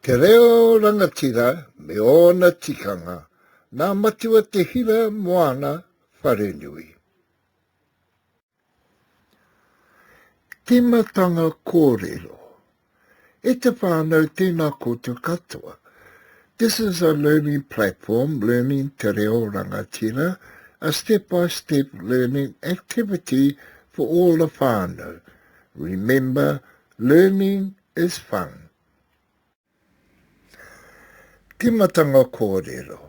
Te reo rangatira me ōna tikanga, nā Matua Te Hira Moana Wharenui. Tīmatanga kōrero. E te whānau tēnā koutou katoa. This is a learning platform learning te reo rangatira, a step by step learning activity for all the whānau. Remember, learning is fun. Timatanga kōrero.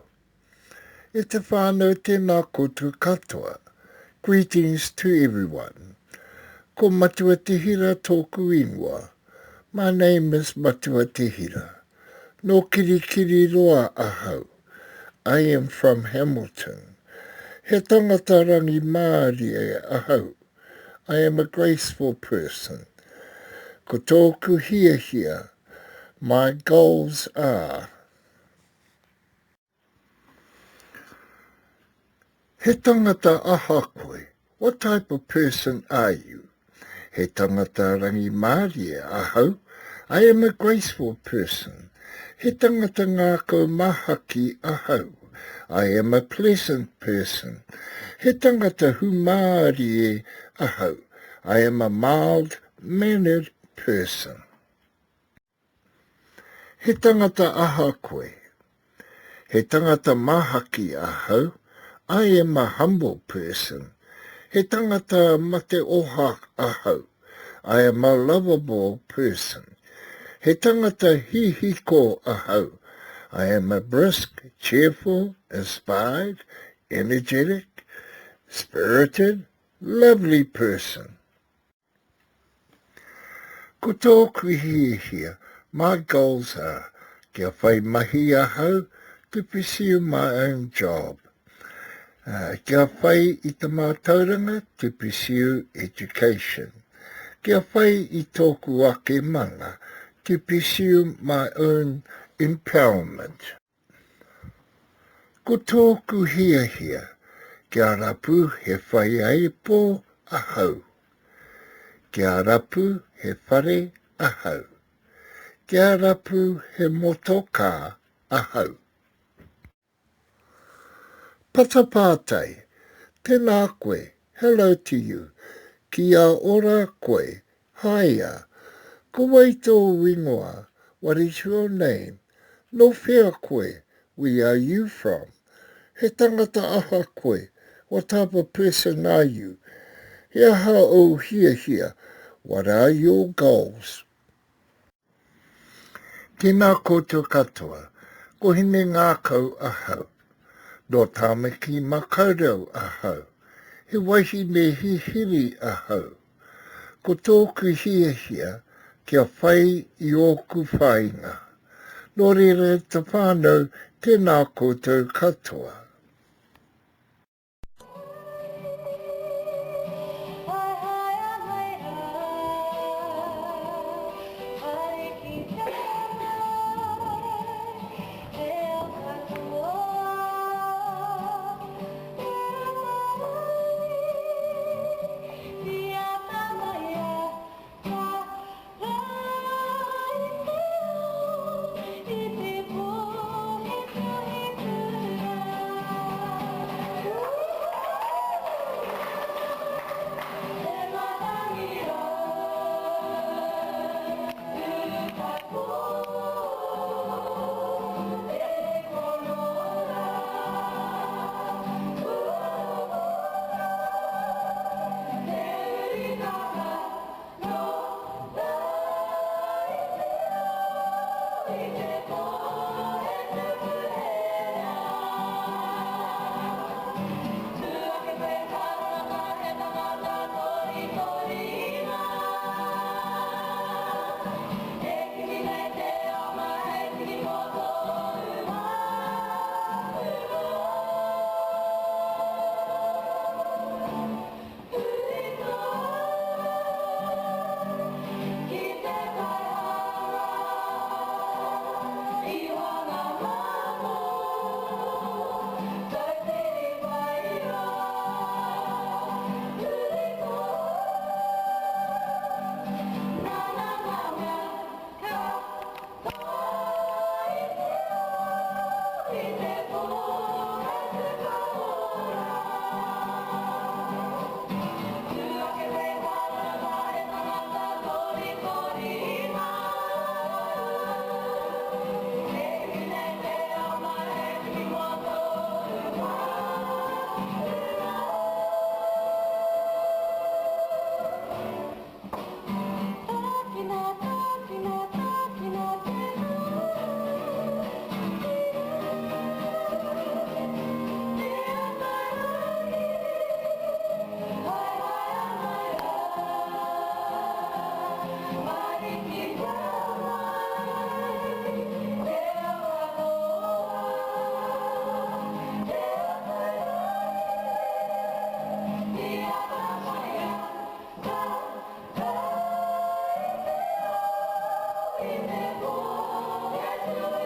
E te whānau tēnā koutou katoa. Greetings to everyone. Ko Matua Te Hira tōku ingoa. My name is Matua Te Hira. Nō Kirikiriroa ahau. I am from Hamilton. He tangata rangimārie ahau. I am a graceful person. Ko tōku hiahia, my goals are. He tangata aha koe? What type of person are you? He tangata rangimārie ahau. I am a graceful person. He tangata ngākau mahaki ahau. I am a pleasant person. He tangata humārie ahau. I am a mild-mannered person. He tangata aha koe? He tangata mahaki ahau. I am a humble person. He tangata mate oha ahau. I am a lovable person. He tangata hihiko ahau. I am a brisk, cheerful, inspired, energetic, spirited, lovely person. Ko tōku hiahia, my goals are, kia whai mahi ahau, to pursue my own job. Uh, kia whai i te mātauranga, to pursue education. Kia whai i tōku ake mana, to pursue my own empowerment. Ko tōku hiahia, kia rapu he whaiāipo ahau. Kia rapu he whare ahau. Kia rapu he motokā ahau. Patapātai, Tēnā koe, hello to you, Kia ora koe, Hiya. Ko wai tōu ingoa, what is your name? Nō whea koe, where are you from? He tangata aha koe, what type of person are you? He aha ōu hiahia, what are your goals? Tēnā koutou katoa, ko Hinengākau ahau. Nō Tāmaki Makaurau ahau. He wahine hihiri ahau. Ko tōku hiahia kia whai i ōku whāinga. Nō reira e te whānau, tēnā koutou katoa. I te pō e tū.